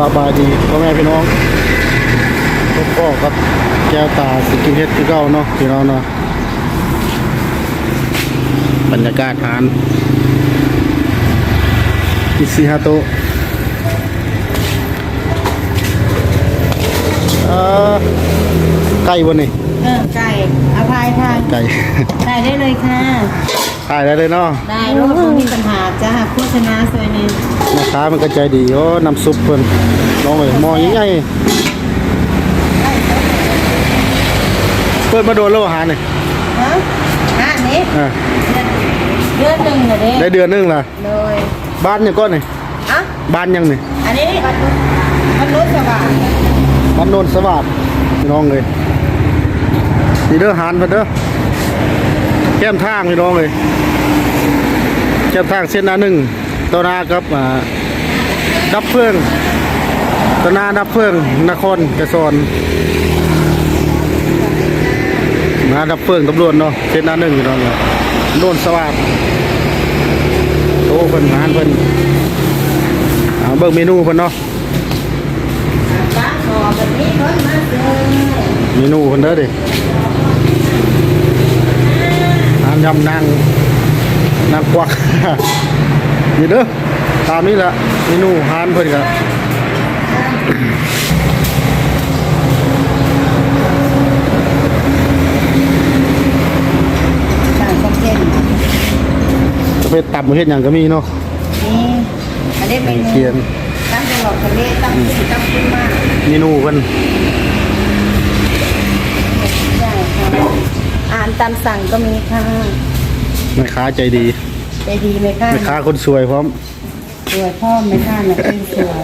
ສະບາຍດີພໍ່ແມ່ພີ່ນ້ອງ ພົບພໍ້ກັບແກ້ວຕາຊິກິນເຮັດຄືເກົ່າເນາະ ພີ່ນ້ອງເນາະ. ບັນຍາກາດຮ້ານອິຊິຮາໂຕະ. ເອີ ໄກ່ບໍ່ນີ້? ເອີ ໄກ່ ເອົາພາຍທາງ ໄກ່ ຖ່າຍໄດ້ເລີຍຄ່ະ. ຖ່າຍໄດ້ເລີຍເນາະ. ໄດ້ໂລດ ບໍ່ມີບັນຫາຈ້າ. ໂຄສະນາຊ່ວຍແດ່. ແມ່ຄ້າເພິ່ນກໍໃຈດີ. ໂອ້ ນ້ຳຊຸບເພິ່ນ ນ້ອງເອີຍ ໝໍ້ໃຫຍ່ໆ. ເປີດມາດົນແລ້ວຫານີ້? ຮະ? ຮ້ານນີ້? ເອີ ເດືອນ ເດືອນໜຶ່ງລະເດ້. ໄດ້ເດືອນໜຶ່ງລະ. ໂດຍ. ບ້ານຫຍັງເກາະນີ້? ຮະ? ບ້ານຫຍັງນີ້? ອັນນີ້ ບ້ານໂນນສະຫວາດ ບ້ານໂນນສະຫວາດ ພີ່ນ້ອງເອີຍ. ນີ້ເດີຮ້ານເພິ່ນເດີ ແຄມທາງ ພີ່ນ້ອງເອີຍ ແຄມທາງເສັ້ນ ອາ ໜຶ່ງ ຕໍ່ໜ້າກັບ ອາ ດັບເພີງ ຕໍ່ໜ້າດັບເພີງນະຄອນໄກສອນ ໜ້າດັບເພີງຕຳຫຼວດເນາະ. ເຂດໜ້າໜຶ່ງ ພີ່ນ້ອງເອີຍ ໂນນສະຫວາດ. ໂອ້ ເພິ່ນ ຮ້ານເພິ່ນ ເອົາເບິ່ງເມນູເພິ່ນເນາະ. ເມນູເພິ່ນເດີ ຮ້ານຍຳນາງ ນາງກວັກ ນີ້ເດີ. ຕາມນີ້ແຫຼະ ເມນູຮ້ານເພິ່ນກະ ປະເພດຕຳ ປະເພດຫຍັງກະມີເນາະ. ມີ ອັນນີ້ເມນູ ແກງຄຽງ ຕຳຕະຫຼອດທະເລ ຕຳ ອືມ ຕຳຂຶ້ນມາ ເມນູເພິ່ນ ອາຫານຕາມສັ່ງກໍມີຄ່ະ. ແມ່ຄ້າໃຈດີ ໃຈດີແມ່ຄ້າ ແມ່ຄ້າຄົນສວຍພ້ອມ. ສວຍພ້ອມ ແມ່ຄ້ານະຄົນສວຍ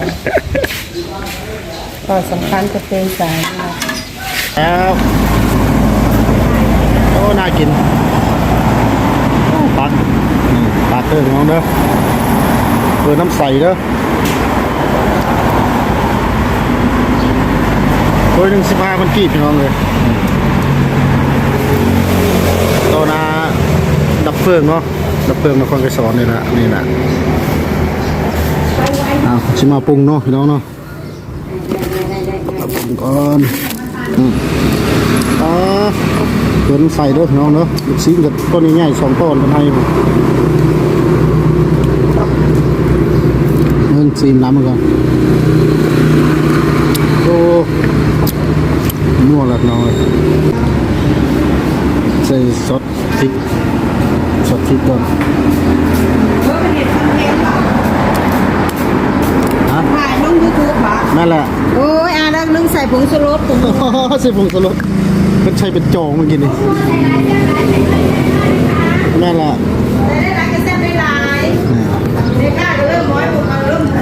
ກໍສຳຄັນກໍເຕັມໃຈ. ແລ້ວ ໂອ້ ໜ້າກິນ. ໂອ້ ປັກ ອືມ ປັກເດີພີ່ນ້ອງເດີ ເປີດນ້ຳໃສເດີ. ຖ້ວຍໜຶ່ງສິບຫ້າພັນກີບ ພີ່ນ້ອງເອີຍ. ຕໍ່ໜ້າດັບເພີງເນາະ ດັບເພີງນະຄອນໄກສອນນີ້ລະ ນີ້ລະ. ເອົາ ຊິມາປຸງເນາະ ພີ່ນ້ອງເນາະ. ເອົາເບິ່ງກ່ອນ ອືມ ອ່າ ເພິ່ນໃສ່ເດີພີ່ນ້ອງເດີ. ລູກຊີ້ນກໍຕົວໃຫຍ່ໆ ສອງໂຕ ເພິ່ນໃຫ້ ເບິ່ງຊີມນ້ຳມັນກ່ອນ. ໂອ້ ນົວລະພີ່ນ້ອງເອີຍ. ໃສ່ຊອດ ພິກ ຊອດພິກກ່ອນ. ຮະ? ຖ່າຍລົງຢູທູບບໍ? ແມ່ນແຫຼະ. ໂອ້ຍ ອາ ແລ້ວລືມໃສ່ຜົງຊູລົດ. ໃສ່ຜົງຊູລົດ ເພິ່ນໃສ່ເປັນຈອງເມື່ອກີ້ນີ້. ແມ່ນແຫຼະ. ໃສ່ຫຼາຍໆກໍແຊບຫຼາຍໆ. ອືມ ເດກາກໍເລີ່ມໝອຍ ເລີ່ມ ອໍ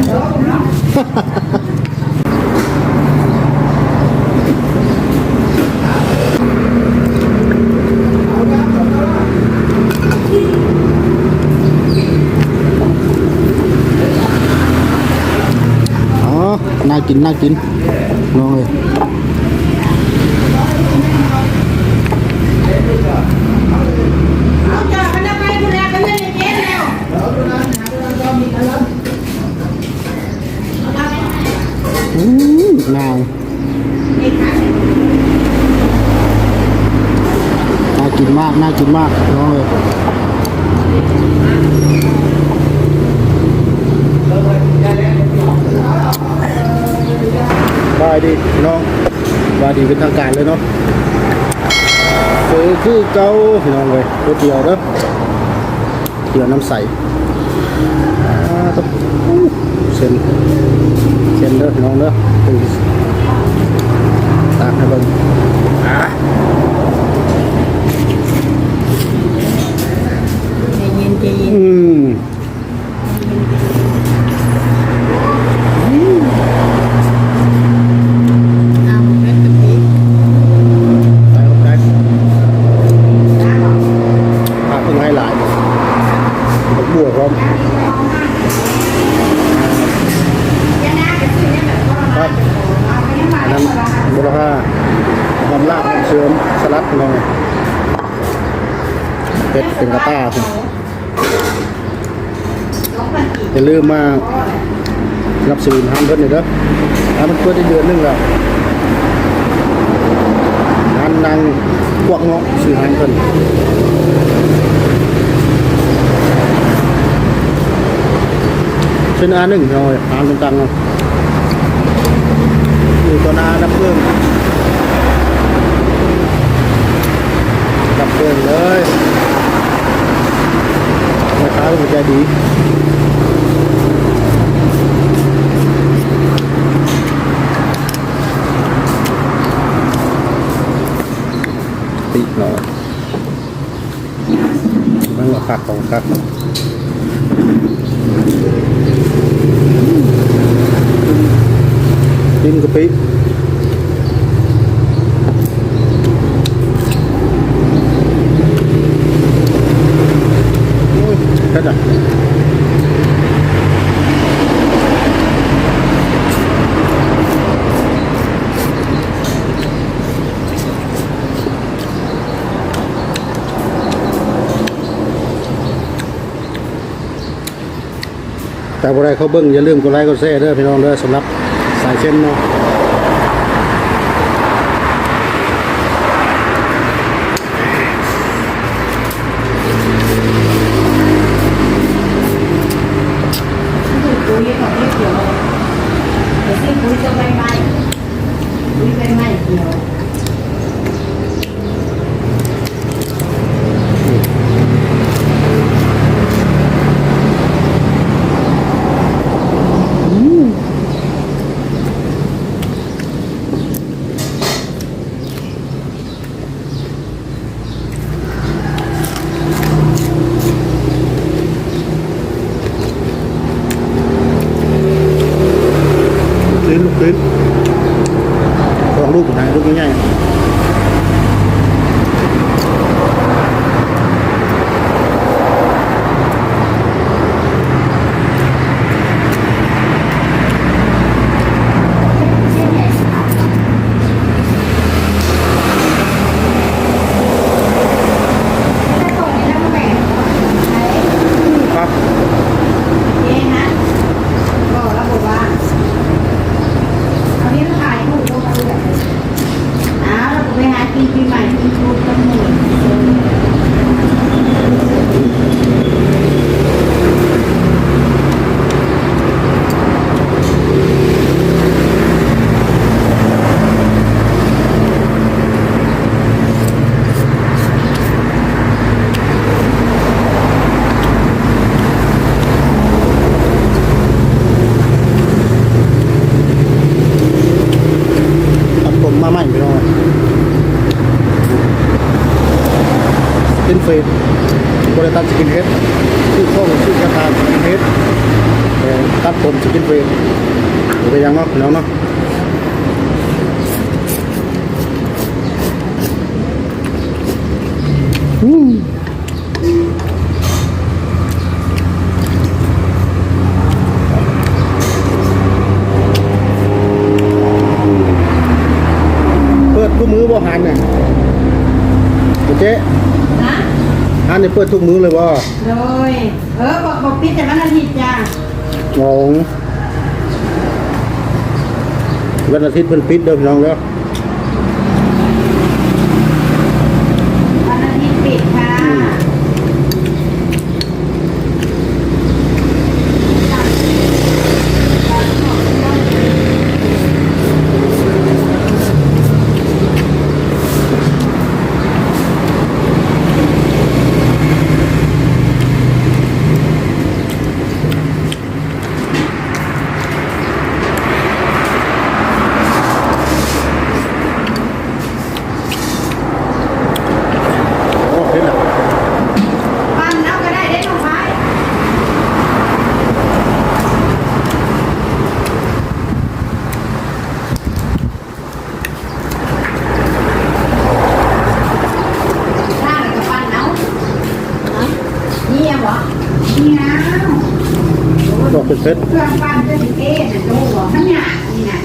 ໜ້າກິນ ໜ້າກິນ ນ້ອງເອີຍ. ອືມ ນາງ ໜ້າກິນມາກ ໜ້າກິນມາກ ນ້ອງເອີຍ. ສະບາຍດີພີ່ນ້ອງ ສະບາຍດີເປັນທາງການເລີຍເນາະ. ເຈີຄືເກົ່າພີ່ນ້ອງເອີຍ ໂຕດຽວເດີ. ເກືອນ້ຳໃສ ອ່າ ໂອ້ ເສັ້ນ ເສັ້ນເດີພີ່ນ້ອງເດີ. ຕັກໃຫ້ເບິ່ງ ອ່າ ໃຈເຢັນ ໃຈເຢັນ ອືມ. ເອົາເຜັດກະປິ ໃສ່ລົງໄປ ຜັກເພິ່ນໃຫ້ຫຼາຍ ບັກບົວພ້ອມ ຜັກ ອັນນັ້ນ ໂຫລະພາ ຫອມລາບ ຫອມເສີມ ສະຫຼັດ ພີ່ນ້ອງ ເຜັດເປັນກະຕ່າ. ຢ່າລືມມາ ນັບສະໜູນຮ້ານເພິ່ນນີ້ເດີ ຮ້ານມັນເປີດໄດ້ເດືອນໜຶ່ງແລ້ວ ຮ້ານນາງກວັກເນາະ ຊື່ຮ້ານເພິ່ນ ເປັນອັນໜຶ່ງເນາະ ຮ້ານຕ່າງໆເນາະ ຢູ່ຕໍ່ໜ້າດັບເບີງ ດັບເບີງເລີຍ ແມ່ຄ້າເພິ່ນໃຈດີ. ຕິເນາະ ເບິ່ງວ່າຄັກບໍ່ຄັກ ກິນກະປິ ໂອ້ຍ ເຜັດອະ. ຖ້າຜູ້ໃດເຂົ້າເບິ່ງ ຢ່າລືມກົດໄລກົດແຊເດີພີ່ນ້ອງເດີ ສຳລັບສາຍເຊັນເນາະ. ລູກຊີ້ນ ລູກຊີ້ນ ສອງລູກນະ ລູກໃຫຍ່ໆ. ຕັດຜົມມາໃໝ່ພີ່ນ້ອງ ສະກິນເຟດ ບໍ່ໄດ້ຕັດສະກິນເຮດ ຊື່ຂອງຊື່ກະທາສະກິນເຮດ ຕັດຜົມສະກິນເຟດ ບໍ່ເປັນຫຍັງເນາະພີ່ນ້ອງເນາະ. ເປີດທຸກມື້ບໍ່ຮ້ານນີ້ ເຈ້? ຮະ? ຮ້ານນີ້ເປີດທຸກມື້ເລີຍບໍ່? ໂດຍ ເອີ ບໍ່ ບໍ່ປິດແຕ່ວັນອາທິດຈ້າ. ອໍ ວັນອາທິດເພິ່ນປິດເດີພີ່ນ້ອງເດີ. ວັນອາທິດປິດຄ່ະ. ໂອ້ ເຫັນແລ້ວ ປັ່ນເອົາກໍໄດ້ເດ້ນ້ອງໄພ. ລ້າງແລ້ວກໍປັ່ນເອົາ. ນີ້ຫຍັງບໍ່? ນີ້ນະ ດອກເຜັດໆ ເຄື່ອງປັ່ນເຄື່ອງເທນະ ໂຕບໍ່? ມັນຍາກນີ້ນະ.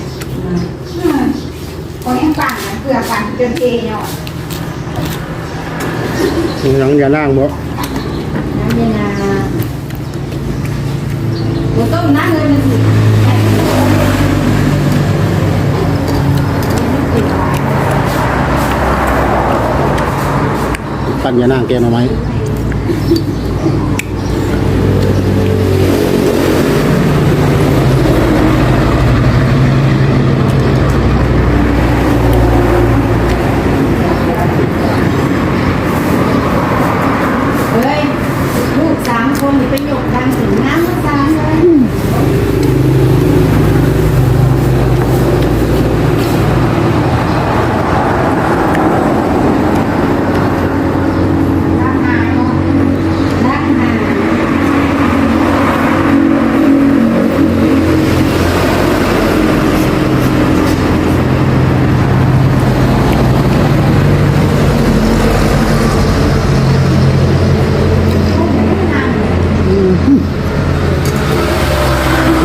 ເອີ ຂ້ອຍຍັງປັ່ນເຄື່ອງປັ່ນເຄື່ອງເທເນາະ. ມີຫຍັງ ຢານາງບໍ່? ນ້ຳຢານາງ ບໍ່ຕົ້ມນະ ເອີ ມັນຊິ ยานางแกงหน่อไม้ เฮ้ย ลูกสามคนนี่ไปยกดังถึงน้ำสามเลย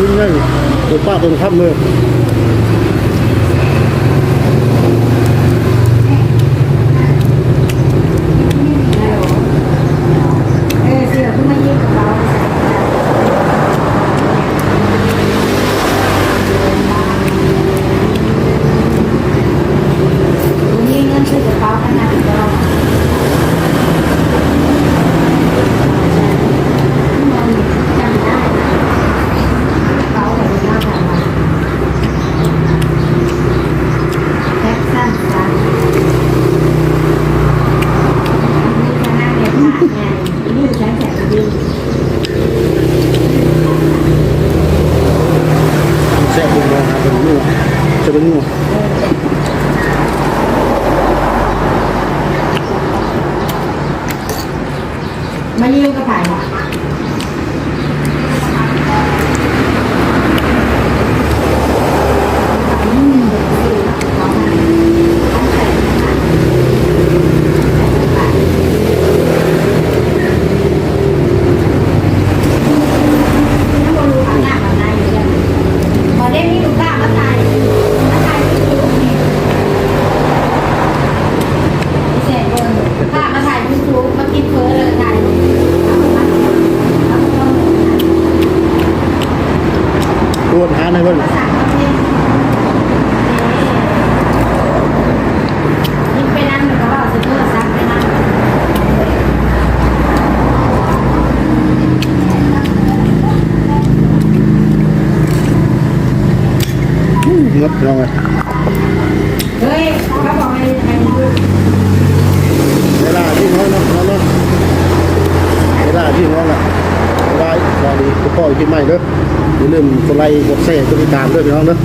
ยิ่งใหญ่ เปิดปากเปิดคำเลย เออ เสี่ยวขึ้นมายิงกับเรา มีเงินซื้อกระเป๋าขนาดนี้บ่ จำได้นะ กระเป๋าแบบนี้น่ารักว่ะ แจ็คสันสัน มีคณะเด็กขาดไง นี่ใช้แสงดี แซ่บเลยนะ เป็นนัว จะเป็นนัว มายืมกระเป๋า ตรวจหาในเพิ่น อืม เงือบพี่น้องเอ้ย เฮ้ย เขาบอกให้ ให้ดู เวลาที่น้องเนาะ น้องเนาะ เวลาที่น้องอะ บ๊ายบาย สวัสดี พบกันคลิปใหม่เด้อ อย่าลืมกดไลค์ กดแชร์ กดติดตามเด้อพี่น้องเด้อ